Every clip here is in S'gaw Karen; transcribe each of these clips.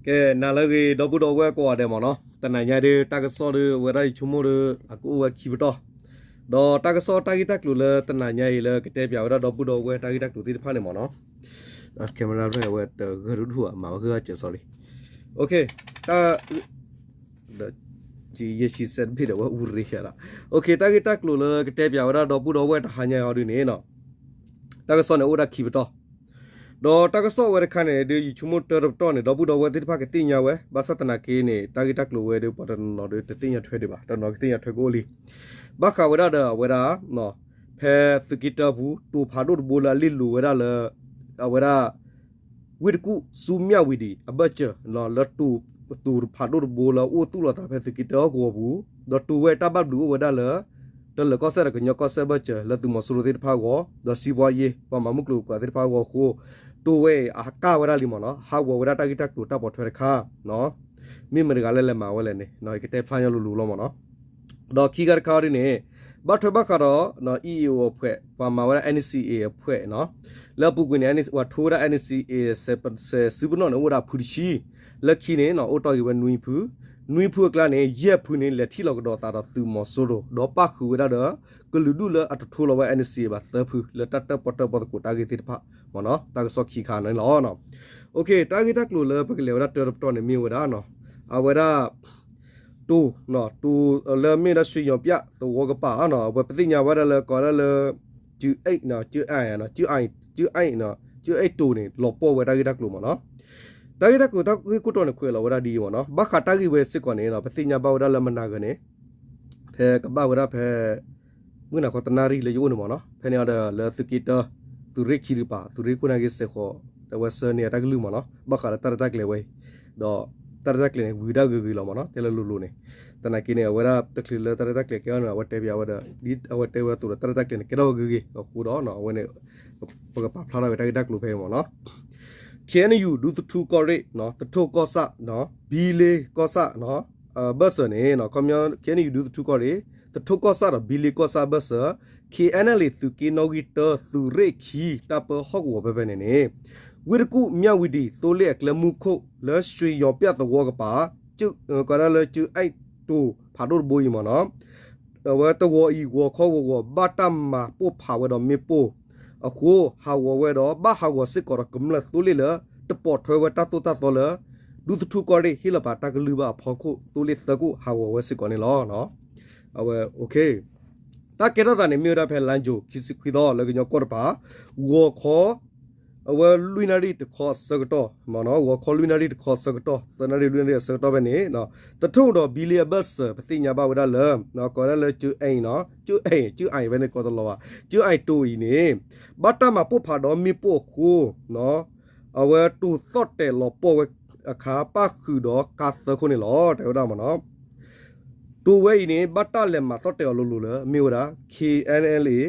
ကဲ နၤလၢအဂ့ၤ ဒီပုၢ်ဒီဝဲၢ်ကိးဂၤဒဲးမ့ၢ်နီၤ, တနၤညါဒုး တၢ်ကစီၣ်ဒုး အဝဲဒၣ်ယဆိကမိၣ်ဒီး အကအိၣ်ဝဲခံပတီၢ်, ဒီးတၢ်ကစီၣ်တၢ်ဂ့ၢ်တၢ်ကျိၤလၢတနၤညါအံၤလၢကတဲပၠးဝဲဒၣ် ဒီပုၢ်ဒီဝဲၢ်တၢ်ဂ့ၢ်တၢ်ကျိၤသ့ၣ်တဖၣ်န့ၣ်မ့ၢ်နီၤ, camera ဝဲတဂၢၢ်ဒိၣ်ဒိၣ် မၤဝဲဂၢၢ်ဂၢ်စဲး sorry, တၢ်ဂ့ၢ်တၢ်ကျိၤလၢကတဲပၠးဝဲဒၣ် ဒီပုၢ်ဒီဝဲၢ်တဟါညါအံၤဒုးန့ၣ် တၢ်ကစီၣ်န့ၣ်အိၣ်ဒၣ်ခံပတီၢ်, ဒီးတၢ်ကစီၣ်ဝဲတခါန့ၣ်ဒုး ယဆိကမိၣ်တၢတပတီၢ်န့ၣ် ဒီပုၢ်ဒီဝဲၢ်သ့ၣ်တဖၣ်ကသ့ၣ်ညါဝဲ ဘၣ်ဆၣ်သနာ်က့န့ၣ် တၢ်ဂ့ၢ်တၢ်ကျိၤဝဲဒုး ပှၤတနီၤနီၤဒုး တသ့ၣ်ညါထွဲဒံးဘၣ်, တနီၤကသ့ၣ်ညါထွဲကအိၣ်လံ, ဘၣ်ဃးဝဲဒၣ်ဒီးအဝဲဒၣ် ဖဲသုးက့တၢပူၤ တိၤဖးဒိၣ်တဘိလၢအလ့ၣ်လိၤဝဲဒၣ်လၢ အဝဲဒၣ် ဝ့ၢ်တကူၣ်ဆူမၠၣ်ဝံၤဒံးအဘၢၣ်စၢၤ လၢတိၤဖးဒိၣ်တဘိလၢအအိၣ်သူၣ်လီၤသးဖဲသုးက့တၢဟီၣ်ကဝီၤပူၤ, ဒီးတိၤဝဲအတၢ်ဘၣ်ဘျုးအိၣ်ဝဲဒၣ်လၢ တလၢၤကီၢ်စဲၣ်ဒီးကညီကီၢ်စဲၣ်ဘၢၣ်စၢၤ လၢသုးမီၤစိရိၤသ့ၣ်တဖၣ်အဂီၢ်, ဒီးစံးဘှါယ့ ပှၤမၤမုၢ်ကျိၤဝဲၤကွာ်သ့ၣ်တဖၣ်အဂီၢ်အဃိ, တိၤဝဲအံၤအကၢ်ဝဲဒၣ်လံမ့ၢ်နီၤ, ဟးဂီၤဝဲဒၣ်တၢ်ဂ့ၢ်တၢ်ကျိၤတၢ်ပိာ်ထွဲတခါ, မ့ၢ်မတၤတဂၤလၢလဲၤမၤဝဲလဲၣ်န့ၣ် ယကတဲဖျါညီလိၤလိၤလီၤမ့ၢ်နီၤ, ဒီးခံခါတခါဒ်န့ၣ် ဘၣ်ထွဲဘၣ်ဃးဒီး EAO အဖွဲ့ ပှၤမၤဝဲဒၣ် NCA အဖွဲ့နီၤ, လၢအပူၤကွံာ်န့ၣ် ပှၤထိဝဲဒၣ် NCA စဲးစုပနီၣ်န့ၣ် အိၣ်ဝဲဒၣ်ဖုတဆံ, လၢခံန့ၣ် အိၣ်တ့ၢ်က့ၤဝဲနွံဖု, နွံဖုအကျါန့ၣ် ယဲၢ်ဖုန့ၣ် လဲၤထံၣ်လီၤကဒီးသးဒီးသုးမီၤစိရိၤ ဒီးပၣ်ဃုာ်ဝဲဒၣ်ဒီး ကလုာ်ဒူၣ်လၢအတထိလီၤဝဲ NCA ဘၣ်သၢဖု လၢတၢ်တၢၣ်ပီၣ်တၢၣ်ပီသကိးတၢ်ဂ့ၢ်သ့ၣ်တဖၣ်မ့ၢ်နီၤ, တၢ်ကစီၣ်ခံခါန့ၣ်လီၤ. တၢ်ဂ့ၢ်တၢ်ကျိၤလၢပကလဲၤဝဲဒၣ်တၢတပတီၢ်န့ၣ်မ့ၢ်ဝဲဒၣ် အဝဲဒၣ် တိၤ တိၤလၢမ့ၢ်ဒၣ် ရွှေရောင်ပြ သဝီကပၤ အဝဲပသ့ၣ်ညါဝဲဒၣ်လၢကိးဒၣ်လၢ ကၠူအဲၣ် ကၠူအဲၣ် ကၠူအဲၣ်တိၤန့ၣ် လီၤပှီၢ်ဝဲတၢ်ဂ့ၢ်တၢ်ကျိၤမ့ၢ်နီၤ, တၢ်ဂ့ၢ်တၢ်ကျိၤတၢ်ဂ့ၢ်ခိၣ်တီန့ၣ် ကွဲးလီၤဝဲဒၣ်ဒ်အံၤမ့ၢ်နီၤ, ဘၣ်ဃးတၢ်ဂ့ၢ်ဝဲစ့ၢ်ကီးန့ၣ် ပသ့ၣ်ညါဘၣ်ဝဲဒၣ်လၢမနၤဂၤန့ၣ် ဖဲကဘၣ်ဝဲဒၣ်ဖဲ မုၢ်နၤခီတနၣ်ရံၣ်လၢယအိၣ်န့ၣ်မ့ၢ်နီၤ, ဖဲန့ၣ်အီၤဒီးလၢသုးက့တၢ သုးရ့ၣ်ခံတကပၤ သုးရ့ၣ်ခိၣ်နၢ်ဂ့ၤစဲးဃီၤ အဝဲဆှၢန့ၢ်အတၢ်ကလုၢ်မ့ၢ်နီၤ, ဘၣ်ဃးလၢတၢ်ရဲၣ်တၢ်ကျဲၤဝဲအံၤ, ဒီးတၢ်ရဲၣ်တၢ်ကျဲၤန့ၣ် ဝံၤဒၣ်ဂ့ၤဂ့ၤလီၤမ့ၢ်နီၤ, တဲလၢလိၤလိၤန့ၣ်, သနာ်က့န့ၣ် အဝဲဒၣ်တချုးလၢတၢ်ရဲၣ်တၢ်ကျဲၤကဲထီၣ်န့ၣ် အဝဲတဲပၠးဝဲဒီး ဒ်အဝဲတဲဝဲအသိးဒီး တၢ်ရဲၣ်တၢ်ကျဲၤန့ၣ် ကဲထီၣ်ဝဲဂ့ၤဂ့ၤအဃိဒီး အဝဲန့ၣ် ပကပာ်ဖျါထီၣ်ဝဲတၢ်ဂ့ၢ်တၢ်ကျိၤဖဲအံၤမ့ၢ်နီၤ, KNU ဒူသထူကီၢ်ရ့ၣ် သထူကီၢ်ဆၣ် ဘံလ့ကီၢ်ဆၣ် ဘၢၣ်စၢၤန့ၣ် ခီပညီ KNU ဒူသထူကီၢ်ရ့ၣ် သထူကီၢ်ဆၣ်ဒီးဘံလ့ကီၢ်ဆၣ်ဘၢၣ်စၢၤ KNLA သုးက့နီၣ်ဂံၢ်တၢ သုးရ့ၣ်ခံ တၢ်ပၢဟီၣ်ကဝီၤဖဲဖဲန့ၣ်န့ၣ် ဝ့ၢ်တကူၣ် မၠၣ်ဝံၤဒံး သိလ့ၣ်အကျဲမုၢ်ခိၣ် လၢရွှေရောင်ပြသဝီကပၤ ကိးဒၣ်လၢ ကၠူအဲၣ်တိၤဖးဒိၣ်တဘိအံၤမ့ၢ်နီၤ, အဝဲတဝီၤအံၤ ဂီၤခီဂီၤဂီၤ ဘၣ်တၢ်မၤပိၢ်ဖးဝဲဒီးမ့ၣ်ပိၢ်အဃိ ဟးဂီၤဝဲဒီး ဘၣ်ဟးဂီၤစ့ၢ်ကီးဒီးကမျၢၢ်သိလ့ၣ်လၢ တပိာ်ထွဲဝဲတၢ်သိၣ်တၢ်သီလၢ ဒူသထူကီၢ်ရ့ၣ် ဟ့ၣ်လီၤပာ်တၢ်ကလုၢ်ဘၣ်အဖီခိၣ် သိလ့ၣ်သၢခိၣ် ဟးဂီၤဝဲစ့ၢ်ကီးန့ၣ်လီၤ. အဝဲ တၢ်ကဲထီၣ်သးန့ၣ် မ့ၢ်ဝဲဒၣ်ဖဲလါယူၤ ခံဆံခွံသီ လၢကညီကီၢ်တပၤ ဂီၤခီ အဝဲလွံၢ်နၣ်ရံၣ်တခီအဆၢကတီၢ်, ဂီၤခီလွံၢ်နၣ်ရံၣ်တခီအဆၢကတီၢ် သၢနၣ်ရံၣ်လွံၢ်နၣ်ရံၣ်အဆၢကတီၢ်ဖဲန့ၣ် သထူဒီးဘံလ့အဘၢၣ်စၢၤ ပသ့ၣ်ညါဘၣ်ဝဲဒၣ်လၢ ကိးဒၣ်လၢ ကၠူအဲၣ် ကၠူအဲၣ် ကၠူအဲၣ်ဖဲန့ၣ်ကိးတလီၤဘၣ် ကၠူအဲၣ်တိၤအံၤန့ၣ် ဘၣ်တၢ်မၤပိၢ်ဖးဒီးမ့ၣ်ပိၢ်အဃိ အဝဲတိၤသီၣ်တဲာ်လီၤပှီၢ်ဝဲအခါ ပၣ်ဃုာ်ဒီးကါသၢခိၣ်န့ၣ်လီၤ. တဲဝဲဒၣ်မ့ၢ်နီၤ တိၤဝဲအံၤန့ၣ် ဘၣ်တၢ်လဲၤမၤသီၣ်တဲာ်အီၤလိၤလိၤလၢ မ့ၢ်ဝဲဒၣ် KNLA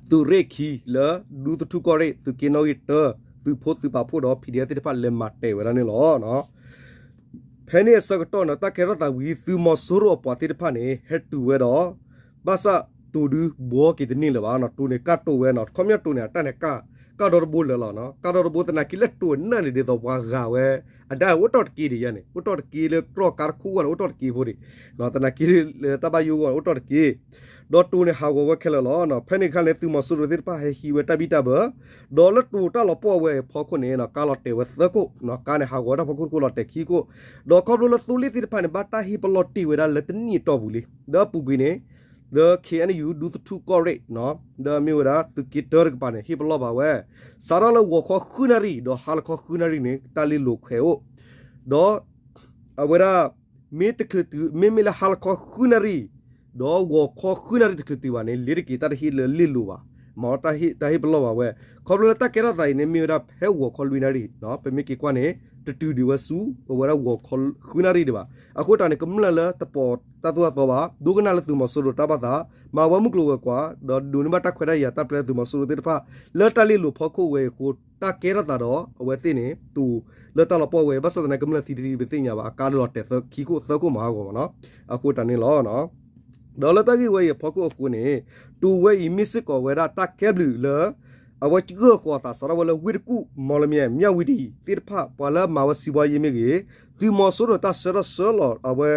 သုးရ့ၣ်ခံလၢ ဒူသထူကီၢ်ရ့ၣ် သုးက့နီၣ်ဂံၢ်တၢ သုးဖိသုးပာ်ဖှိၣ်ဒီး PDF သ့ၣ်တဖၣ်လဲၤမၤတဲာ်ဝဲဒၣ်န့ၣ်လီၤ. ဖဲန့ၣ်အဆၢကတီၢ်န့ၣ် တၢ်ကဲထီၣ်သးဝံၤ သုးမီၤစိရိၤအပှၤသ့ၣ်တဖၣ်န့ၣ် ဟဲတုၤဝဲဒီး ဘၣ်ဆၣ်တိၤဒုဘှီက့ၤတန့ၢ်လၢၤဘၣ်နီၤ, တိၤန့ၣ်ကၢ်တိာ်ဝဲနီၤ, ခီပညီတိၤန့ၣ် အတၢ်န့ၣ် ကၢ်ဒီတဘိလၢာ်လီၤနီၤ, ကၢ်ဒီတဘိသနာ်က့လၢတိၤနၢ်န့ၣ် ဒ်သိးပှၤဂၤဝဲ အဒါအိၣ်တီၢ်တက့ၢ်ဒံးယါန့ၣ် အိၣ်တီၢ်တက့ၢ်လၢတြီၢ်ကါတခိၣ်ဂီၢ်န့ၣ် အိၣ်တီၢ်တက့ၢ်ဖိဒံး, သနာ်က့လၢတၢ်ဘၣ်ယိၣ်ဂီၢ်န့ၣ် အိၣ်တီၢ်တက့ၢ်, ဒီးတိၤန့ၣ်ဟးဂီၤဝဲခဲလၢာ်လီၤ. ဖဲန့ၣ်အခါန့ၣ် သုးမီၤစိရိၤသ့ၣ်တဖၣ်ဟဲဟံးဝဲတၢ်ဘံၣ်တၢ်ဘၢ ဒီးလၢတိၤတၢ်လီၤပှီၢ်ဝဲအဖီခိၣ်န့ၣ် ကါလီၤတဲာ်ဝဲသၢခိၣ်, ကါန့ၣ်ဟးဂီၤဝဲဒၣ်ဖီခိၣ်တခိၣ်လီၤတဲာ်ခံခိၣ်, ဒီးခီဖျိလၢသိလ့ၣ်သ့ၣ်တဖၣ်န့ၣ် ဘၣ်တၢ်ဟ့ၣ်ပလီၢ်တ့ၢ်ဝဲဒၣ်လၢတနံၣ်အတီၢ်ပူၤလံ, ဒီးအပူၤကွံာ်န့ၣ် လၢ KNU ဒူသထူကီၢ်ရ့ၣ် ဒီးမ့ၢ်ဝဲဒၣ် သုးက့တၢတကပၤန့ၣ် ဟ့ၣ်ပလီၢ်ဘၣ်ဝဲ စးထီၣ်လၢဂီၤခီဃုနၣ်ရံၣ် ဒီးဟါလီၤခီဃုနၣ်ရံၣ်န့ၣ် တၢ်လ့လိၤခွဲးအိၣ်, ဒီး အဝဲဒၣ် မ့ၢ်တချုးတုၤ မ့မ့ၢ်လၢဟါလီၤခီဃုနၣ်ရံၣ် ဒီးဂီၤခီဃုနၣ်ရံၣ်တချုးတုၤဘၣ်န့ၣ် လ့ၤတက့ၤတၢ်တဟ့ၣ်လၢလ့လိၤဘၣ်, မ်တၢ်ဟ့ၣ်ပလီၢ်ဘၣ်ဝဲ, ခီဖျိလၢတၢ်ကဲထီၣ်သးအံၤန့ၣ် မ့ၢ်ဝဲဒၣ်ဖဲဂီၤခီလွံၢ်နၣ်ရံၣ်, ပမ့ၢ်က့ၤကွၢ်န့ၣ် တတုၤဒံးဝဲဆူ အဝဲဒၣ်ဂီၤခီဃုနၣ်ရံၣ်ဒံးဘၣ်, အဃိတၢ်န့ၣ် ကမျၢၢ်လၢတပိာ်တၢ်သိၣ်တၢ်သီဘၣ် ဒိကနၣ်လၢသုးမီၤစိရိၤတၢ်ဘၣ်သး, မၤဝဲမုၢ်ကျိၤဝဲၤကွာ် ဒီးဒိးန့ၢ်ဘၣ်တၢ်ခွဲးတၢ်ယာ်တၢ်ပျဲသုးမီၤစိရိၤသ့ၣ်တဖၣ် လၢတၢ်လ့လိၤဖီခိၣ်ဝဲအံၤအဃိ တၢ်ကဲထီၣ်သးဒီးအဝဲသ့ၣ်န့ၣ် တိၤလၢတၢ်လီၤပှီၢ်ဝဲ ဘၣ်ဆၣ်သနာ်က့ ကမျၢၢ်သံတသံပသ့ၣ်ညါဘၣ် အကါလီၤတဲာ်သၢခံခိၣ်သၢခိၣ်မၤဟးဂီၤမ့ၢ်နီၤ, အဃိတၢ်န့ၣ်လီၤ. ဒီးလၢတၢ်ဂ့ၢ်ဝဲအံၤအဖီခိၣ်အဃိန့ၣ် တိၤဝဲအံၤမ့ၢ်စ့ၢ်ကီးဝဲဒၣ်တၢ်ကဲဘျုးလၢ အဝဲဂၢၢ်ဃီၤအသးစးထီၣ်ဝဲလၢဝ့ၢ်တကူၣ် မီလမၠဲၣ် မၠၣ်ဝတံၤသ့ၣ်တဖၣ် ပှၤလၢမၤဝဲစံးဘီယ့မ့ၢ်ဂ့ၤ, သုးမီၤစိရိၤတၢ်ဆှၢထီၣ်ဆှၢလီၤ အဝဲ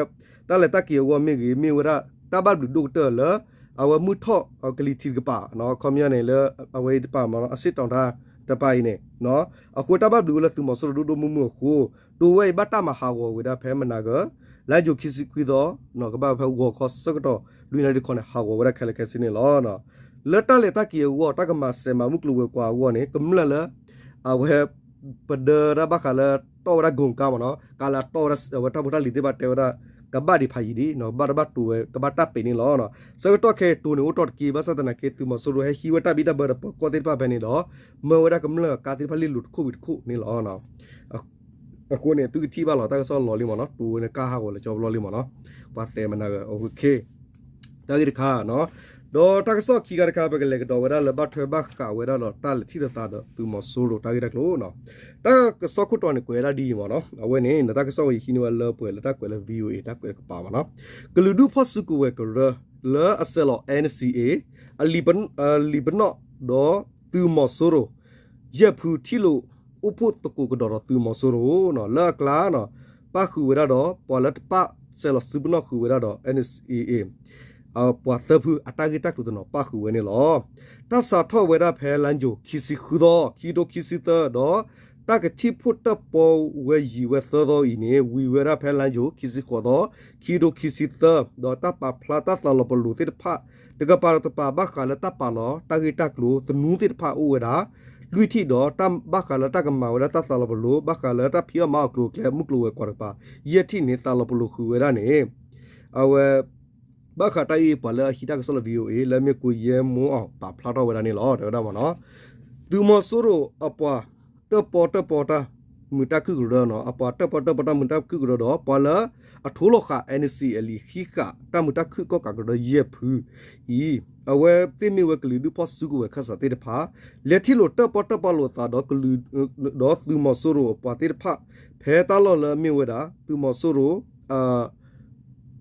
တၢ်လဲၤတၢ်က့ၤအဂီၢ်မ့ၢ်ဂ့ၤ, မ့ၢ်ဝဲဒၣ်တၢ်ဘၣ်ဘျုးဒိၣ်ကတၢၢ်လၢ အဝဲမုၢ်ထီၣ်ကလံၤထံးတကပၤ ခီပညီန့ၣ်လၢ အဝဲတပၤမ့ၢ်နီၤ အစ့ၣ်တီၤတၢ်တပၤအံၤန့ၣ် အဃိတၢ်ဘၣ်ဘျုးအိၣ်လၢသုးမီၤစိရိၤဒိၣ်ဒိၣ်မုၢ်မုၢ်အဃိ တိၤဝဲအံၤဘၣ်တၢ်မၤဟးဂီၤဝဲဒၣ်ဖဲမနၤကၢၤ လါယူၤခံဆံခွံသီ ကဘၣ်ဖဲဂီၤခီဆၢကတီၢ် လွံၢ်နၣ်ရံၣ်တခီန့ၣ် ဟးဂီၤဝဲဒၣ်ခဲလၢာ်ခဲဆ့န့ၣ်လီၤ. လၢတၢ်လဲၤတၢ်က့ၤအဂီၢ် တၢ်ကမၤစဲးမၤမုၢ်ကျိၤဝဲၤကွာ်အဂီၢ်န့ၣ် ကမျၢၢ်လၢ အဝဲ ပဒၢဒၣ်ဘၣ်ဃးလၢတီၢ်ဝဲဒၣ် ဂိၣ်ကါ မ့ၢ်နီၤ ကးလၢအတီၢ်ဝဲဒၣ် အဝဲတၢ်ဖိတၢ်လံၤသ့ၣ်တဖၣ်တဲဝဲဒၣ် ကဘၣ်ဒံးဖးယံၤဒံး ကဘၣ်တဘၣ်တိၤဝဲ ကဘၣ်တၢ်ပဲာ်န့ၣ်လီၤ. ဆၢကတီၢ်ခဲအံၤတိၤန့ၣ်အိၣ်တ့ၢ်တက့ၢ် ဘၣ်ဆၣ်သနာ်က့ သုးမီၤစိရိၤဟဲဟံးဝဲတၢ်ဘံၣ်တၢ်ဘၢဒီးပၢၤကီၢ်သ့ၣ်တဖၣ်ဖဲန့ၣ်ဒီး မၢဝဲဒၣ်ကမျၢၢ်ကါသ့ၣ်တဖၣ်လ့ၣ်လိၤတခိၣ်ဝံၤတခိၣ်န့ၣ်လီၤ. အဃိန့ၣ် သုကထံၣ်ဘၣ်လီၤ တၢ်ကစီၣ်လီၤလံမ့ၢ်နီၤ တိၤဝဲန့ၣ်ကါဟးဂီၤလၢကၠီပျီလံမ့ၢ်နီၤ ပှၤသဲးမနၤဂၤ တၢ်ဂ့ၢ်တခါ ဒီးတၢ်ကစီၣ်ခံခါတခါ ပကလဲၤကဒီးဝဲဒၣ်လၢဘၣ်ထွဲဘၣ်ဃးဝဲဒၣ်ဒီးတၢ်လဲၤထံၣ်လိာ်သးဒီးသုးမီၤစိရိၤတၢ်ဂ့ၢ်တၢ်ကျိၤ တၢ်ကစီၣ်ခိၣ်တီန့ၣ် ကွဲးဝဲဒၣ်ဒ်အံၤမ့ၢ်နီၤ အဝဲန့ၣ် နတၢ်ကစီၣ်ဝဲယဟံးန့ၢ်ဝဲလၢပှဲၤလၢတၢ်ကွဲးလၢ VOA တၢ်ကွဲးတကပၤမ့ၢ်နီၤ ကလုာ်ဒူၣ်ဖီၣ်စုကဝဲၤကရၢ လၢအဆဲးလီၤ NCA အလံာ်ပနီၣ်ဒီးသုးမီၤစိရိၤ ယဲၢ်ဖုထံၣ်လိာ်အိၣ်ဖှိၣ်သကိးကဒီးဒီးသုးမီၤစိရိၤ လၢအကျါ ပၣ်ဃုာ်ဝဲဒၣ်ဒီး ပှၤလၢတပၣ်ဆဲးလီၤစုပနီၣ်ဃုာ်ဝဲဒၣ်ဒီး NCA ပှၤသၢဖုအတၢ်ဂ့ၢ်တၢ်ကျိၤတနီၤပၣ်ဃုာ်ဝဲန့ၣ်လီၤ. တၢ်စးထီၣ်ဝဲဒၣ်ဖဲလါယူၤခံဆံဃုသီ ခံကထိခံဆံသၢ ဒီးတၢ်ကထံၣ်ဖှိၣ်တၢၣ်ပီဝဲယံၤဝဲသၢသီအံၤန့ၣ် ဝံၤဝဲဒၣ်ဖဲလါယူၤခံဆံဃိးသီ ခံကထိခံဆံသၢ ဒီးတၢ်ပာ်ဖျါတၢ်သးလီၤပလိာ်သ့ၣ်တဖၣ် တကပၤဒီးတကပၤ ဘၣ်ဃးလၢတၢ်ပာ်လီၤတၢ်ဂ့ၢ်တၢ်ကျိၤသနူသ့ၣ်တဖၣ်အိၣ်ဝဲဒၣ် လွံၢ်ထံၣ်ဒီး တၢ်ဘၣ်ဃးလၢတၢ်ကမၤဝဲဒၣ်တၢ်သးလီၤပလိာ် ဘၣ်ဃးလၢတၢ်ဖံးအီၣ်မၤအီၣ်ကျိၤအကျဲ မုၢ်ကျိၤဝဲၤကွာ်တကပၤ ယဲၢ်ထံၣ်န့ၣ် သးလီၤပလိာ်ဃုာ်ဝဲဒၣ်န့ၣ် အဝဲ ဘၣ်ဃးတၢ်ဂ့ၢ်ပှၤလၢအဟံးတၢ်ကစီၣ်လၢ VOA လၢမ့ၢ်ကိယဲၢ်မိၢ်အီၤ ပာ်ဖျါထီၣ်ဝဲဒၣ်န့ၣ်လီၤ တဲဝဲဒၣ်မ့ၢ်နီၤ သုးမီၤစိရိၤအပှၤတၢၣ်ပီၣ်တၢၣ်ပီၣ်တၢ်မုာ်တၢ်ခုၣ်ကရၢနီၤ အပှၤတၢၣ်ပီၣ်တၢၣ်ပီၣ်တၢ်မုာ်တၢ်ခုၣ်ကရၢဒီး ပှၤလၢအထိးလီၤဃာ် NCA အလံာ်ဃံးဃာ် တၢ်မုာ်တၢ်ခုၣ်ကီၣ်ကးကရၢယဲၢ်ဖုအံၤ အဝဲသ့ၣ်မ့ၢ်ဝဲကလုာ်ဒူၣ်ဖီၣ်စုကဝဲၤခၢၣ်စးသ့ၣ်တဖၣ် လဲၤထံၣ်လိာ်တၢၣ်ပီၣ်တၢၣ်ပီၣ်လိာ်သးဒီးကလုာ် ဒီးသုးမီၤစိရိၤအပှၤသ့ၣ်တဖၣ် ဖဲတၢ်လီၢ်လၢအမ့ၢ်ဝဲဒၣ် သုးမီၤစိရိၤ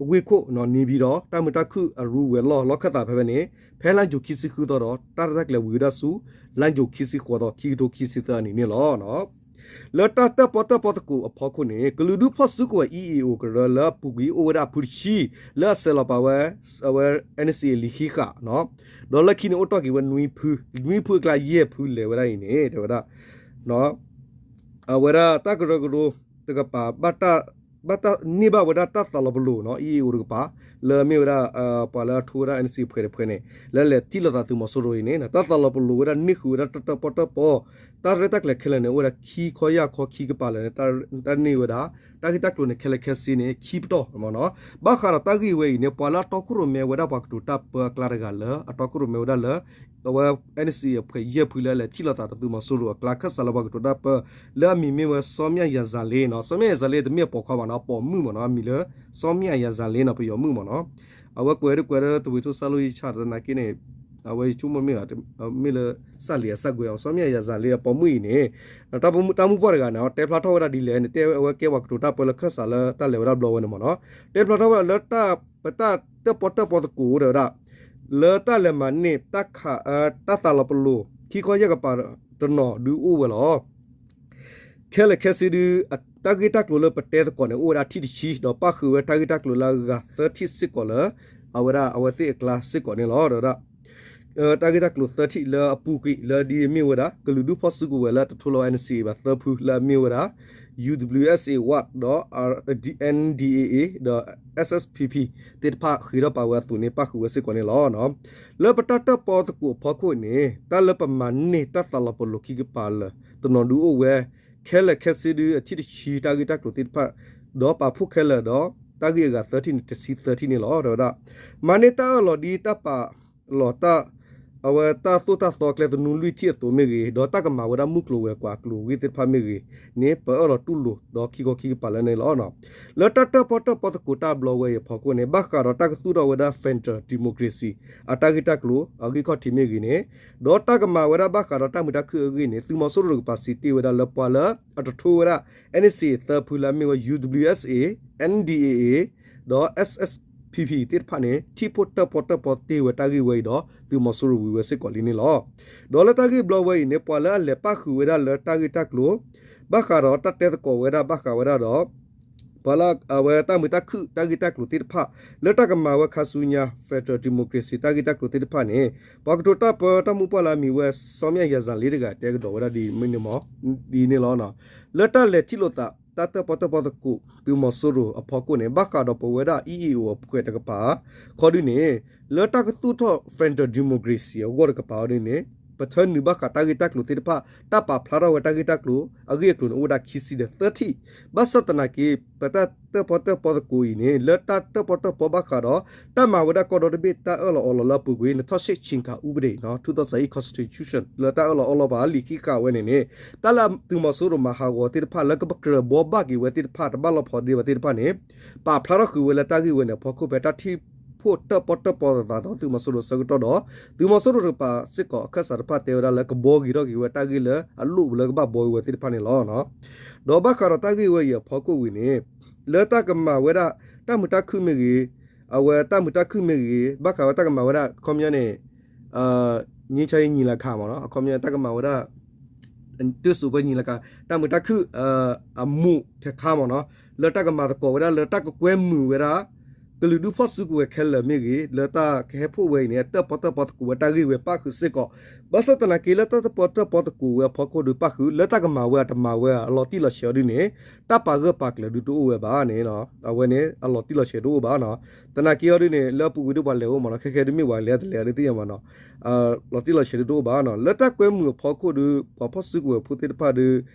ဝ့ၢ်ခိၣ် နေပြည်တော် တၢ်မုာ်တၢ်ခုၣ်အရူဝဲၤလီၢ်လီၢ်ခၢၣ်သးဖဲဖဲန့ၣ် ဖဲလါယူၤခံဆံဃုသီဒီး တၢ်ရဲၣ်တၢ်ကျဲၤဝံၤဝဲဒၣ်ဆူ လါယူၤခံဆံဃိးသီ ခံကထိခံဆံသၢအနံၤန့ၣ်လီၤ. လၢတၢ်တၢၣ်ပီၣ်တၢၣ်ပီၣ်သကိးအဖီခိၣ်န့ၣ် ကလုာ်ဒူၣ်ဖီၣ်စုကဝဲၤ EAO ကရၢလၢအပူၤကွံာ်အိၣ်ဝဲဒၣ်အဖုတဆံ လၢအဆဲးလီၤပာ်ဝဲ အဝဲ NCA လံာ်ဃံးဃာ် ဒီးလၢခံန့ၣ်အိၣ်တ့ၢ်က့ၤဝဲနွံဖု နွံဖုအကျါယဲၢ်ဖုလဲၤဝဲဒၣ်အံၤန့ၣ် တဲဝဲဒၣ် အဝဲဒၣ်တၢ်ကရၢကရိတကပၤ ဘၣ်တၢ် ဘၣ်တၢ်န့ၢ်ဘၣ်ဝဲဒၣ်တၢ်သးလီၤပလိာ်နီၤ EAO တကပၤ လၢအမ့ၢ်ဝဲဒၣ် ပှၤလၢအထိဝဲဒၣ် NCA ဖှဲးတဖှဲးန့ၣ် လၢလဲၤထံၣ်လိာ်သးသုးမီၤစိရိၤအံၤန့ၣ် တၢ်သးလီၤပလိာ်ဝဲဒၣ်န့ၢ်ဃုာ်ဝဲဒၣ်တၢၣ်ပီၣ်တၢၣ်ပီၣ် တၢ်ရဲၣ်တၢ်ကျဲၤခဲလၢာ်န့ၣ် အိၣ်ဝဲဒၣ်ခံခီယၢ်ခီခံကပၤလၢာ်န့ၣ် တၢ်န့ၢ်ဝဲဒၣ် တၢ်ဂ့ၢ်တၢ်ကျိၤန့ၣ် ခဲလၢာ်ခဲဆ့န့ၣ် ခံပတီၢ်မ့ၢ်နီၤ ဘၣ်ဃးဒီးတၢ်ဂ့ၢ်ဝဲအံၤန့ၣ် ပှၤလၢအတီခိၣ်ရိၣ်မဲဝဲဒၣ်ပှၤကတိၤတၢ်ပၢအကျါတဂၤလၢ အတီခိၣ်ရိၣ်မဲဝဲဒၣ်လၢ အဝဲ NCA အဖှဲးယဲၢ်ဖုလၢအလဲၤထံၣ်လိာ်သးဒီးသုးမီၤစိရိၤအကျါ ခၢၣ်စးလၢပှၤကတိၤတၢ်ပၢ လၢအမံၤမ့ၢ်ဝဲစီၤမၠၣ်ယၤစၤလ့နီၤ စီၤမၠၣ်ယၤစၤလ့တမ့ၢ်အပိာ်ခွါဘၣ်နီၤ အပိာ်မုၣ်မ့ၢ်နီၤ အမံၤလၢ စီၤမၠၣ်ယၤစၤလ့နီၤ ပယီၤမုၣ်မ့ၢ်နီၤ အဝဲကွဲးဒၣ်ကွဲးဒၣ်တဝံၤထိၣ်စၢ်လိယံာ်ဆၣ်တသနာ်က့န့ၣ် အဝဲယဆိကမိၣ်မ့ၢ် မ့ၢ်လၢ စၢ်လံၤအစၢ်ကွဲးအီၤ စီၤမၠၣ်ယၤစၤလ့အပိာ်မုၣ်အံၤန့ၣ် တၢ်မုၢ်ပှၢ်တဂၤန့ၣ် တဲဖျါထီၣ်ဝဲဒၣ်ဒ်လဲၣ်န့ၣ် တဲအဝဲကဲပှၤကတိၤတၢ်ပၢလၢခၢၣ်စးလၢတၢ်လဲၤဝဲဒၣ်ဘျီဝဲန့ၣ်မ့ၢ်နီၤ တဲဖျါထီၣ်ဝဲဒၣ်လၢ ပတၢ်တၢၣ်ပီၣ်တၢၣ်ပီၣ်တၢ်မုာ်တၢ်ခုၣ်ကရၢဒီး လၢတၢ်လဲၤမၤန့ၢ် တၢ်ခး တၢ်သးလီၤပလိာ် ခံခီယဲၢ်ကပၤတနီၤဒုးအိၣ်ဝဲလီၤ. ခဲလၢာ်ခဲဆ့ဒုး တၢ်ဂ့ၢ်တၢ်ကျိၤလၢပတဲသကိးန့ၣ် အိၣ်ဝဲဒၣ်ထံၣ်တဆံ ဒီးပၣ်ဃုာ်ဝဲတၢ်ဂ့ၢ်တၢ်ကျိၤလၢအဂၤသၢထံၣ်စ့ၢ်ကီးလၢ အဝဲဒၣ်အဝဲသ့ၣ်အကျါစ့ၢ်ကီးန့ၣ်လီၤ. ဒီး တၢ်ဂ့ၢ်တၢ်ကျိၤသၢထံၣ်လၢအပူၤကွံာ် လၢဒ်အမ့ၢ်ဝဲဒၣ် ကလုာ်ဒူၣ်ဖီၣ်စုကဝဲၤလၢတထိလီၤ NCA ဘၣ်သၢဖု လၢအမ့ၢ်ဝဲဒၣ် UWSA ဝ ဒီး NDAA ဒီး SSPP သ့ၣ်တဖၣ်ဃ့ထီၣ်ပာ်ဝဲအသိးန့ၣ် ပၣ်ဃုာ်ဝဲစ့ၢ်ကီးန့ၣ်လီၤ. လၢပတၢ်တၢၣ်ပီၣ်သကိးအဖီခိၣ်န့ၣ် တၢ်လၢပမၤန့ၢ်တၢ်သးလီၤပလိာ်ခံကပၤလၢာ် တနီၤဒုးအိၣ်ဝဲ ခဲလၢာ်ခဲဆ့ဒုး အထံၣ်တဆံတၢ်ဂ့ၢ်တၢ်ကျိၤသ့ၣ်တဖၣ် ဒီးပာ်ဖှိၣ်ခဲလၢာ်ဒီး တၢ်ဂ့ၢ်အဂၤသၢထံၣ်န့ၣ် တဆံသၢထံၣ်န့ၣ်လီၤ. တဲဝဲဒၣ် မၤန့ၢ်တၢ်အၢၣ်လီၤဒ်တၢ်ပာ်လီၤတၢ် အဝဲတၢ်သိၣ်တၢ်သီကျဲသနူလွံၢ်ထံၣ်အသိးမ့ၢ်ဂ့ၤ ဒီးတၢ်ကမၤဝဲဒၣ်မုၢ်ကျိၤဝဲၤကွာ်ကျိၤဝဲၤကွာ်သ့ၣ်တဖၣ်မ့ၢ်ဂ့ၤန့ၣ် ပအၢၣ်လီၤတူၢ်လိာ်ဒီးခံခီခံကပၤလၢန့ၣ်လီၤ. လၢတၢ်တၢၣ်ပီၣ်တၢၣ်ပီၣ်သကိးတၢ်ဘျီဝဲအံၤအဖီခိၣ်န့ၣ် ဘၣ်ဃးဒီးတၢ်ကသူၣ်ထီၣ်ဝဲဒၣ် Federal Democracy အတၢ်ဂ့ၢ်တၢ်ကျိၤအဂံၢ်ခီၣ်ထံးမ့ၢ်ဂ့ၤန့ၣ် ဒီးတၢ်ကမၤဝဲဒၣ်ဘၣ်ဃးဒီးတၢ်မုာ်တၢ်ခုၣ်အဂ့ၢ်န့ၣ် သုးမီၤစိရိၤတကပၤစံးတ့ၢ်ဝဲဒၣ်လၢပှၤလၢအတထိဝဲဒၣ် NCA သၢဖုလၢအမ့ၢ်ဝဲ UWSA, NDAA ဒီး SSPP SSPP သ့ၣ်တဖၣ်န့ၣ် ထံၣ်ဖှိၣ်တၢၣ်ပီၣ်တၢၣ်ပီသ့ဝဲတၢ်ဂ့ၢ်ဝဲအံၤဒီး သုးမီၤစိရိၤဝံၤဝဲစ့ၢ်ကီးလံန့ၣ်လီၤ. ဒီးလၢတၢ်ဂ့ၢ်ဘျီဝဲအံၤန့ၣ် ပှၤလၢအလဲၤပၣ်ဃုာ်ဝဲဒၣ်လၢတၢ်ဂ့ၢ်တၢ်ကျိၤ ဘၣ်ဃးဒီးတၢ်တဲသကိးဝဲဒၣ်ဘၣ်ဃးဝဲဒၣ်ဒီး ပှၤလၢအဝဲတၢ်မုာ်တၢ်ခုၣ်တၢ်ဂ့ၢ်တၢ်ကျိၤသ့ၣ်တဖၣ် လၢတၢ်ကမၤဝဲခါဆူညါ Federal Democracy တၢ်ဂ့ၢ်တၢ်ကျိၤသ့ၣ်တဖၣ်န့ၣ် ပှၤကတိၤတၢ်ပၢတၢ်မုၢ်ပှၢ်လၢအမံၤဝဲ စီၤမၠၣ်ယၤစၤလ့တဂၤ တဲကဒီးဝဲဒၣ်ဒ်န့ၣ်မ့ၢ် ဒ်န့ၣ်လီၤ. လၢတၢ်လဲၤထံၣ်လိာ်သး တၢ်တၢၣ်ပီၣ်တၢၣ်ပီသကိး သုးမီၤစိရိၤအဖီခိၣ်န့ၣ် ဘၣ်ဃးဒီးပဝဲဒၣ် EAO အဖှဲးတကပၤ ခီဒုန့ၣ် လၢတၢ်ကသူၣ်ထီၣ် Federal Democracy အဂီၢ်တကပၤအီၤဒုန့ၣ် ပထၢနုာ်ဘၣ်ဃးတၢ်ဂ့ၢ်တၢ်ကျိၤသ့ၣ်တဖၣ် တၢ်ပာ်ဖျါထီၣ်ဝဲတၢ်ဂ့ၢ်တၢ်ကျိၤ အဂ့ၢ်အကျိၤန့ၣ် အိၣ်ဝဲဒၣ်ခံဆံဒီးသၢထံၣ်. ဘၣ်ဆၣ်သနာ်က့ ပတၢ်တၢၣ်ပီၣ်တၢၣ်ပီသကိးအံၤန့ၣ် လၢတၢ်တၢၣ်ပီၣ်တၢၣ်ပီဘၣ်ဃးဒီး တၢ်မၤဝဲဒၣ်ကီၢ်ဒီတဘ့ၣ်တၢ်အၢၣ်လီၤအီလီၤလၢအပူၤကွံာ် နထီၣ်ရှ့ၣ်ဆံခးအူပဒ့ၣ် two thousand eight constitution လၢတၢ်အၢၣ်လီၤအီလီၤဘၣ်လံာ်ခံဃာ်ဝဲန့ၣ်န့ၣ် တၢ်လၢသုးမီၤစိရိၤမၤဟးဂီၤသ့ၣ်တဖၣ် လၢကကြၢးဘှီဘၣ်က့ၤဝဲသ့ၣ်တဖၣ် တဘၣ်လီၤဖီဒ့ဝဲသ့ၣ်တဖၣ်န့ၣ် ပာ်ဖျါထီၣ်ဃုာ်ဝဲလၢတၢ်ဂ့ၢ်ဝဲန့ၣ်အဖီခိၣ် ဖဲတၢ်ထံၣ်ဖှိၣ်တၢၣ်ပီၣ်တၢၣ်ပီသးဒီးသုးမီၤစိရိၤအဆၢကတီၢ်ဒီး သုးမီၤစိရိၤတကပၤစ့ၢ်ကီးအခၢၣ်စးတဖၣ်တဲဝဲဒၣ်လၢကဘှီက့ၤထီၣ်က့ၤဝဲတၢ်ဂ့ၢ်လၢအလိၣ်လၢကဘၣ်ဘှီက့ၤဝဲသ့ၣ်တဖၣ်န့ၣ်လီၤ. ဒီးဘၣ်ဃးဒီးတၢ်ဂ့ၢ်ဝဲအံၤအဖီခိၣ်ဝံၤန့ၣ် လၢတၢ်ကမၤဝဲဒၣ် တၢ်မုာ်တၢ်ခုၣ်မ့ၢ်ဂ့ၤ, အဝဲတၢ်မုာ်တၢ်ခုၣ်မ့ၢ်ဂ့ၤ, ဘၣ်ဃးဝဲတၢ်ကမၤဝဲဒၣ် ခီပညီန့ၣ် ငြိမ်းချမ်းရေးညီလာခံမ့ၢ်နီၤ, အခီပညီတၢ်ကမၤဝဲဒၣ် တၢ်စုပညီလာခံ တၢ်မုာ်တၢ်ခုၣ် အမူးထဲခါမ့ၢ်နီၤ, လၢတၢ်ကမၤသကိးဝဲဒၣ်လၢတၢ်ကကွဲမုာ်ဝဲဒၣ် ကလုာ်ဒူၣ်ဖီၣ်စုကဝဲၤခဲလၢာ်မ့ၢ်ဂ့ၤ, လၢတၢ်ကဟဲဖှိၣ်ဝဲအံၤန့ၣ် တၢၣ်ပီၣ်တၢၣ်ပီသကိးဝဲတၢ်ဂ့ၢ်ဝဲပၣ်ဃုာ်စ့ၢ်ကီး, ဘၣ်ဆၣ်သနာ်က့လၢတၢ်တၢၣ်ပီၣ်တၢၣ်ပီသကိးဝဲအဖီခိၣ်ဒီးပၣ်ဃုာ် လၢတၢ်ကမၤဝဲအတမၤဝဲ အလီၤတံၢ်လီၤဆဲးအီၤဒုန့ၣ် တၢ်ပာ်ဂၢၢ်ပာ်ကျၢၤဒုတအိၣ်ဝဲဘၣ်န့ၣ် အဝဲန့ၣ် အလီၤတံၢ်လီၤဆဲးတအိၣ်ဘၣ်နီၤ, သနာ်က့အီၤဒုန့ၣ် လၢအပူၤကွံာ်ဒုပှၤလဲၤအိၣ်မ့ၢ်နီၤ, ခဲခဲဒုမ့ၢ်ပှၤလဲၤတလဲၤအီၤဒုသ့ၣ်ညါမ့ၢ်နီၤ, လီၤတံၢ်လီၤဆဲးဒုတအိၣ်ဘၣ်နီၤ, လၢတၢ်ကွဲမုာ်အဖီခိၣ်ဒု ပှၤဖီၣ်စုကဝဲၤဖိသ့ၣ်တဖၣ်ဒု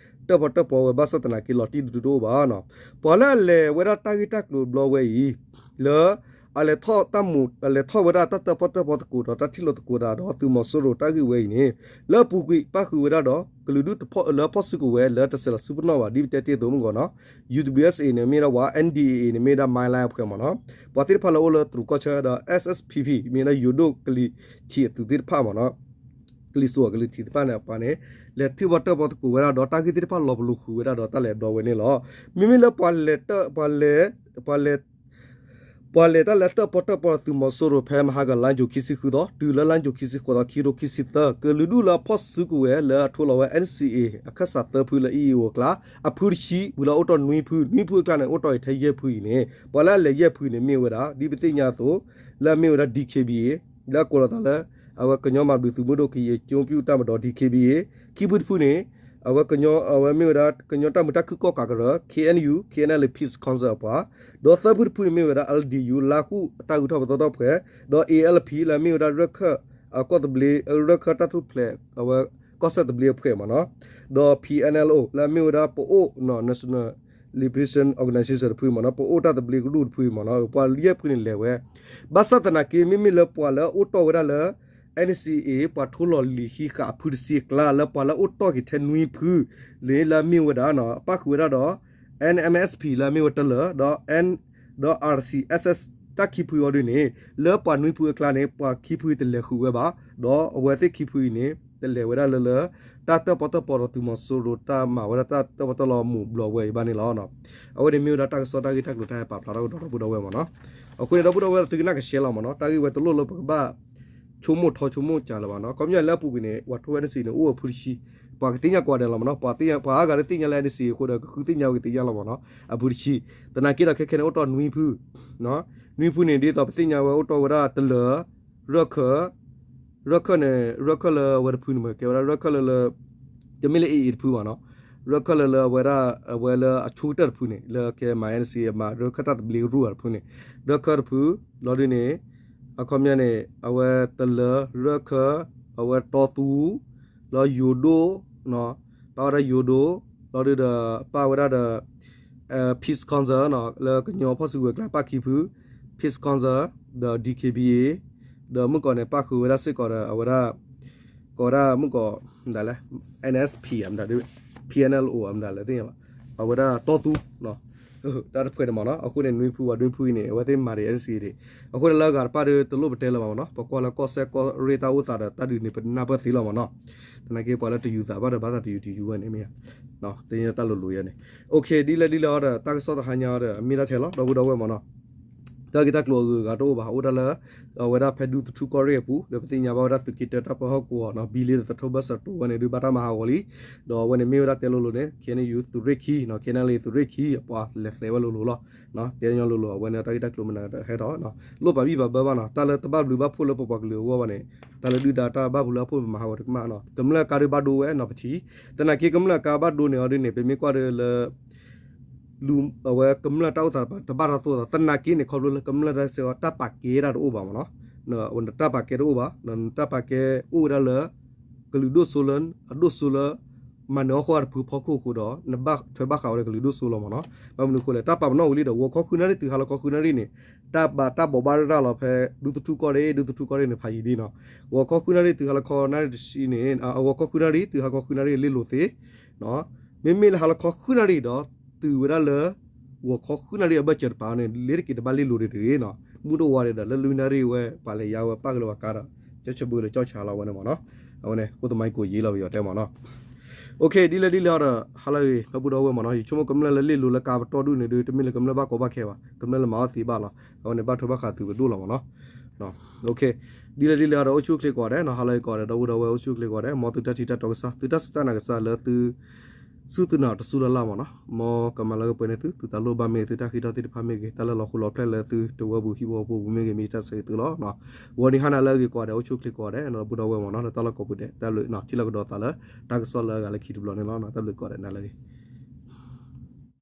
တၢၣ်ပီၣ်တၢၣ်ပီဝဲဘၣ်ဆၣ်သနာ်က့လီၤတံၢ်ဒုတအိၣ်ဘၣ်နီၤ, ပှၤလၢအလဲၤဝဲဒၣ်တၢ်ဂ့ၢ်တၢ်ကျိၤဘျီဝဲအံၤ လၢ အလဲၤထီၣ်တၢ်မူး အလဲၤထီၣ်ဝဲဒၣ်တၢ်တၢၣ်ပီၣ်တၢၣ်ပီသကိးဒီးတၢ်ထံၣ်လိာ်သကိးသးဒီးသုးမီၤစိရိၤတၢ်ဂ့ၢ်ဝဲအံၤန့ၣ် လၢအပူၤကွံာ်ပၣ်ဃုာ်ဝဲဒၣ်ဒီး ကလုာ်ဒူၣ်လၢဖီၣ်စုကဝဲၤလၢတဆဲးလီၤဆူပနီၣ်ဘၣ် ဒ်ပတဲတ့ၢ်အသိးမ့ၢ်ဂီၢ်နီၤ, UWSA န့ၣ်မ့ၢ်ဒၣ်ဝဲ NDAA န့ၣ်မ့ၢ်ဒၣ် My Lai အဖှဲးမ့ၢ်နီၤ, ပှၤသ့ၣ်တဖၣ်လၢအိၣ်လၢတရူးကီၢ်ဆၢဒီး SSPP မ့ၢ်ဒၣ်ယိၤဒိၣ်ကလံၤထံးအသုးသ့ၣ်တဖၣ်မ့ၢ်နီၤ, ကလံၤစိးကလံၤထံးသ့ၣ်တဖၣ်န့ၣ် ပှၤန့ၣ် လဲၤထံၣ်ပီၣ်တၢၣ်ပီသကိးဝဲဒၣ်ဒီးတၢ်ဂ့ၢ်သ့ၣ်တဖၣ်လီၤပလိာ်ဃုာ်ဝဲဒၣ်ဒီးတၢ်လဲၤဘျီဝဲန့ၣ်လီၤ. မ့မ့ၢ်လၢပှၤလဲၤတၢ် ပှၤလဲၤ ပှၤလဲၤ ပှၤလဲၤတၢ်လၢတၢၣ်ပီၣ်တၢၣ်ပီသုးမီၤစိရိၤဖဲမဟါကလါယူၤခံဆံဃုသီ တုၤလၢလါယူၤခံဆံဃိးသီ ခံကထိခံဆံသၢ ကလုာ်ဒူၣ်လၢအဖီၣ်စုကဝဲၤလၢအထိလီၤဝဲ NCA အခၢၣ်စးသၢဖုလၢ EAO အကျါ အဖုတဆံ ဝံၤလၢအိၣ်တီၢ်နွံဖု နွံဖုအကျါန့ၣ် အိၣ်တီၢ်အံၤထဲယဲၢ်ဖုအံၤန့ၣ် ပှၤလၢအလဲၤယဲၢ်ဖုန့ၣ်မ့ၢ်ဝဲဒၣ် ဒ်ပသ့ၣ်ညါအသိး လၢအမ့ၢ်ဝဲဒၣ် DKBA လၢအကိးလီၤသးလၢ အဝဲကညီမၤဘျုးသုးမုၢ်ဒိၣ် ကရင်အကျိုးပြုတပ်မတော် DKBA ခံဖုတဖုန့ၣ် အဝဲကညီ အဝဲမ့ၢ်ဝဲဒၣ် ကညီတၢ်မုာ်တၢ်ခုၣ်ကီၣ်ကးကရၢ KNU KNLA Peace Council အပှၤ ဒီးသၢဖုတဖုန့ၣ်မ့ၢ်ဝဲဒၣ် L D U လါဃုာ်တၢ်ဂုၤထီၣ်ပသီထီၣ်ဖှဲး ဒီး A L P လၢအမ့ၢ်ဝဲဒၣ်ရၢၢ်ခၢၣ် အကီၢ်သဘျ့ ရၢၢ်ခၢၣ်တၢ်ထူၣ်ဖျဲး အဝဲကီၢ်စဲၣ်သဘျ့အဖှဲးမ့ၢ်နီၤ ဒီး P N L O လၢအမ့ၢ်ဝဲဒၣ်ပအိၣ် National Liberation Organization တဖုမ့ၢ်နီၤ ပအိၣ်တၢ်သဘျ့ကရူၢ်တဖုမ့ၢ်နီၤ ပှၤယဲၢ်ဖုန့ၣ်လဲၤဝဲ ဘၣ်ဆၣ်သနာ်က့ မ့မ့ၢ်လၢပှၤလၢအအိၣ်တီၢ်ဝဲဒၣ်လၢ NCA ပှၤထိလီၤလံာ်ဟံးဃာ်အဖုတဆံအကျါ လၢပှၤလၢအိၣ်တီၢ်က့ၤထဲနွံဖုန့ၣ် လၢအမ့ၢ်ဝဲဒၣ် ပၣ်ဃုာ်ဝဲဒၣ်ဒီး N M S P လၢအမ့ၢ်ဝဲတလၢာ် ဒီး N ဒီး R C S S တၢ်ခံဖုအီၤဒုန့ၣ် လၢပှၤနွံဖုအကျါန့ၣ် ပှၤခံဖုတလဲၤဃုာ်ဝဲဘၣ် ဒီးအဝဲသ့ၣ်ခံဖုအံၤန့ၣ် တလဲၤဝဲဒၣ်လၢလၢ တၢ်တၢၣ်ပီၣ်တၢၣ်ပီဒီးသုးမီၤစိရိၤ တၢ်မၤဝဲဒၣ်တၢ်တၢၣ်ပီၣ်တၢၣ်ပီလီၤမူးဘျီဝဲအံၤဘၣ်န့ၣ်လီၤ. အဝဲန့ၣ်မ့ၢ်ဝဲဒၣ်တၢ်ကစီၣ်တၢ်ဂ့ၢ်တၢ်ကျိၤတၢ်ဟဲပာ်ဖျါထီၣ်ကဒီးဒီပုၢ်ဒီဝဲၢ်မ့ၢ်နီၤ. အဃိန့ၣ် ဒီပုၢ်ဒီဝဲၢ်သုကနၣ်ကရှဲလီၤမ့ၢ်နီၤ တၢ်ဂ့ၢ်ဝဲတလိၣ်လၢပကဘၣ် ဆိကမိၣ်ထီဆိကမိၣ်ကးလၢၤဘၣ်နီၤ ခီပညီလၢအပူၤကွံာ်န့ၣ် ပှၤထိ NCA န့ၣ် အိၣ်အဖုတဆံ ပှၤကသ့ၣ်ညါကွၢ်ဒဲးလီၤမ့ၢ်နီၤ ပှၤသ့ၣ်ညါ ပှၤအါဂၤလၢသ့ၣ်ညါလၢ NCA အဃိဒီး ကဃုသ့ၣ်ညါဝဲကသ့ၣ်ညါလီၤမ့ၢ်နီၤ အဖုတဆံ သနာ်က့ဒီးခဲခဲန့ၣ် အိၣ်တီၢ်နွံဖု နွံဖုန့ၣ် ဒ်သိးပသ့ၣ်ညါဝဲအိၣ်တီၢ်ဝဲဒၣ်တလၢာ် ရၢၢ်ခၢၣ် ရၢၢ်ခၢၣ်န့ၣ် ရၢၢ်ခၢၣ်လၢအဝဲတဖုန့ၣ် မ့ၢ်ကဲဝဲဒၣ်ရၢၢ်ခၢၣ်လၢလၢ တမ့ၢ်လၢ AA တဖုဘၣ်နီၤ ရၢၢ်ခၢၣ်လၢလၢအဝဲဒၣ် အဝဲလၢအဆိကတၢၢ်တဖုန့ၣ် လၢကဲမၤ NCA မၤရၢၢ်ခၢၣ်တၢ်သဘျ့ကရူၢ်အတဖုန့ၣ် ရၢၢ်ခၢၣ်တဖု လီၤဒုန့ၣ် အခီပညီန့ၣ် အဝဲတလၢာ် ရၢၢ်ခၢၣ် အဝဲတီသူ လီၤယိၤဒိၣ် ပၣ်ဝဲဒၣ်ယိၤဒိၣ် လီၤဒုဒီး ပၣ်ဝဲဒၣ်ဒီး Peace Council နီၤ လၢကညီဖီၣ်စုကဝဲၤကျါပၣ်ခံဖု Peace Council ဒီး D K B A ဒီးမုၢ်ကီၢ်န့ၣ် ပၣ်ဃုာ်ဝဲဒၣ်စ့ၢ်ကီးဒီး အဝဲဒၣ် ကိးဝဲဒၣ်မုၢ်ကီၢ် မတၤလဲၣ် N S P မတၤ P N L O မတၤလဲၣ်သ့ၣ်ညါဘၣ် အဝဲဒၣ်တီသူ တၢ်တဖုန့ၣ်မ့ၢ်နီၤ အဃိန့ၣ် နွံဖုဝဲနွံဖုအံၤန့ၣ် အဝဲသ့ၣ်မၤဒီး N C A ဒၣ် အဃိန့ၣ်လၢအဂၤတဖၣ်ဒီး တလိၣ်ပတဲလၢၤဘၣ်မ့ၢ်နီၤ ပကွၢ်လၢကီၢ်စဲၣ်ကီၢ်ရ့ၣ်တၢ်အိၣ်သးဒီးတၢ်ဒုးန့ၣ် ပနၢ်ပၢၢ်သ့လီၤမ့ၢ်နီၤ သနာ်က့ပှၤလၢတယူၤသးဘၣ်ဒီး ဘၣ်သးတယူၤတယူၤဝဲန့ၣ်မ့ၢ် တၢ်လီၤလူၤယဲန့ၣ် OK ဒ်လဲၣ်ဒ်လဲၣ်အီၤဒီး တၢ်ကစီၣ်တဟါညါအီၤဒီး အမ့ၢ်ဒၣ်ထဲလီၤ ဒီပုၢ်ဒီဝဲၢ်မ့ၢ်နီၤ တၢ်ဂ့ၢ်တၢ်ကျိၤအဂုၤအဂၤတအိၣ်ဘၣ်, အိၣ်ဒၣ်လၢ အဝဲဒၣ်ဖဲဒူသထူကီၢ်ရ့ၣ်အပူၤ ဒီးပသ့ၣ်ညါဘၣ်ဝဲဒၣ်သုးက့တၢတၢ်ပၢဟီၣ်ကဝီၤနီၤ ဘံလ့သထီၣ်ဘၢၣ်စၢၤတိၤဝဲန့ၣ် ဒုးဘၣ်တၢ်မၤဟးဂီၤလံ, ဒီးအဝဲန့ၣ်မ့ၢ်ဝဲဒၣ်တဲလိၤလိၤန့ၣ် ခ့ၣ်အဲၣ်ယူၣ် သုးရ့ၣ်ခံနီၤ ခ့ၣ်အဲၣ်ယူၣ် သုးရ့ၣ်ခံ အပှၤလဲၤသဲဝဲလိၤလိၤလီၤ. တဲညီလိၤလိၤ အဝဲန့ၣ်တၢ်ဂ့ၢ်တၢ်ကျိၤမနုၤတဟဲထီၣ် လိၣ်ဘၣ်ဘံၣ်ဘၣ်ဘၢဘၣ်နီၤ တၢ်လၢတဘၣ်ဘျုးဘၣ်ဖှိၣ်လၢပပှၤကလုာ်အဂီၢ်ဘၣ်န့ၣ် တၢ်လၢဒုၣ်ဒါတၢ်ဘၣ်ဘျုးဘၣ်ဖှိၣ်ပမၤဟးဂီၤတကမၣ်နီၤ ကမျၢၢ်ကါဒုးဘၣ်ဒိဝဲနီၤ ပထံၣ်, သနာ်က့ကမျၢၢ်ကါဘၣ်ဒိန့ၣ်အီၤဒ်န့ၣ် ပမ့ၢ်ကွၢ်ဒ်လၢ လူ အဝဲကမျၢၢ်တၢ်အိၣ်သးတပၤ တဘၣ်တၢ်သိၣ်သး သနာ်က့န့ၣ် ခီဖျိလၢကမျၢၢ်တၢ်စ့ၢ်ကီး တၢ်ပာ်ကဲတၢ်တအိၣ်ဘၣ်မ့ၢ်နီၤ, တၢ်ပာ်ကဲတအိၣ်ဘၣ်, တၢ်ပာ်ကဲအိၣ်ဝဲဒၣ်လၢ ကလုာ်ဒိၣ်စိလၢ အဒိၣ်စိလၢ မၤနၢၤဟီၣ်ခိၣ်အတဖုဖီခိၣ်အဃိဒီး နဘၣ်ထွဲဘၣ်ဃးဝဲဒၣ်ကလုာ်ဒိၣ်စိလီၤမ့ၢ်နီၤ, ဘၣ်မနုၤအဃိလဲၣ် တၢ်ပာ်ပနီၣ်ဝံၤလံဒီး ဂီၤခီဃုနၣ်ရံၣ်တုၤဟါလီၤခီဃုနၣ်ရံၣ်န့ၣ် တၢ်ဘၣ်တၢ်ဘိးဘၣ်ရၤလီၤဖဲ ဒူသထူကီၢ်ရ့ၣ် ဒူသထူကီၢ်ရ့ၣ်န့ၣ် ဖးယံၤဒ်နီၤ, ဂီၤခီဃုနၣ်ရံၣ်တုၤဟါလီၤခီနၣ်ရံၣ်တဆံန့ၣ် အဂီၤခီဃုနၣ်ရံၣ် တုၤဟါခီဃုနၣ်ရံၣ်လ့လိာ်သ့ မ့မ့ၢ်လၢဟါလီၤခီဃုနၣ်ရံၣ်ဒီး တုၤဝဲဒၣ်လၢ ဂီၤခီဃုနၣ်ရံၣ်အဘၢၣ်စၢၤတပၤန့ၣ် လ့တက့ၤတဘၣ်လ့လိာ်ဒံးတဂ့ၤနီၤ, မုၢ်တဝါဒံးဒီး လၢလွံၢ်နၣ်ရံၣ်ဝဲ ပှၤလဲၤယါဝဲပၣ်ကလၢၤဝဲကါဒီး ကၠီၣ်ဆၢဘုလၢကၠီၣ်ဆၢလီၤဝဲန့ၣ်မ့ၢ်နီၤ, အဝဲန့ၣ် ကိၣ်သမိုင်းကိုရေးလီၤ ပယီၤတဲမ့ၢ်နီၤ, အိၣ်ခ့ ဒ်လဲၣ်ဒ်လဲၣ်ဒီး ဟါလၢအဂ့ၤ ဒီပုၢ်ဒီဝဲၢ်မ့ၢ်နီၤ, ယဆိကမိၣ်ကမျၢၢ်လၢလ့လိာ်လၢကါပတီၢ်ဒုၣ်န့ၣ်ဒုး တမ့ၢ်လၢကမျၢၢ်ဘၣ်ကီဘၣ်ခဲဘၣ်, ကမျၢၢ်လၢမၤအီၣ်သ့ဘၣ်လီၤ, အဝဲန့ၣ်ဘၣ်ထွဲဘၣ်ဃးသုးပဒိၣ်လီၤမ့ၢ်နီၤ ဒ်လဲၣ်ဒ်လဲၣ်ဒီး အိၣ်ဆူၣ်အိၣ်ချ့ကိးဂၤဒဲးနီၤ, ဟါလၢအဂ့ၤကိးဂၤဒဲး ဒီပုၢ်ဒီဝဲၢ်အိၣ်ဆူၣ်အိၣ်ချ့ကိးဂၤဒဲး, မ်သုတၢ်ထံၣ်တၢ်တီကစၢ် သုတၢ်စူၢ်တၢ်နာ်ကစၢ်လၢသု စူၢ်သုနာ်တစူၢ်လၢ်လၢ်မ့ၢ်နီၤ, မ်ကမၤလၢကပှဲၤန့ၢ်သု သုတၢ်လိၣ်ဘၣ်မ့ၢ်ဂ့ၤ သုတၢ်ဃ့ထီၣ်သ့ၣ်တဖၣ်မ့ၢ်ဂ့ၤ တၢ်လၢလီၤဃိလီၤဖျဲၣ်လၢသုတဝၢပူၤဟံၣ်ဖိဃီဖိပူၤမ့ၢ်ဂ့ၤ မ့ၢ်တၢ်ဆၢဂ့ၤသုလီၤ, ဂီၤနံၤဟါနၤလၢအဂ့ၤကိးဂၤဒဲး အိၣ်ဆူၣ်အိၣ်ချ့ကိးဂၤဒဲး ဒီပုၢ်ဒီဝဲၢ်မ့ၢ်နီၤ, လၢတၢ်လီၢ်ကိးပူၤဒဲး တၢ်ဘျုးနီၤ, ထံၣ်လိာ်ကဒီးသးလၢ တၢ်ကစီၣ်လၢအဂၤလၢခံတဘျီန့ၣ်လီၤ, တၢ်ဘျုးကိးဂၤဒဲး နၤလၢအဂ့ၤ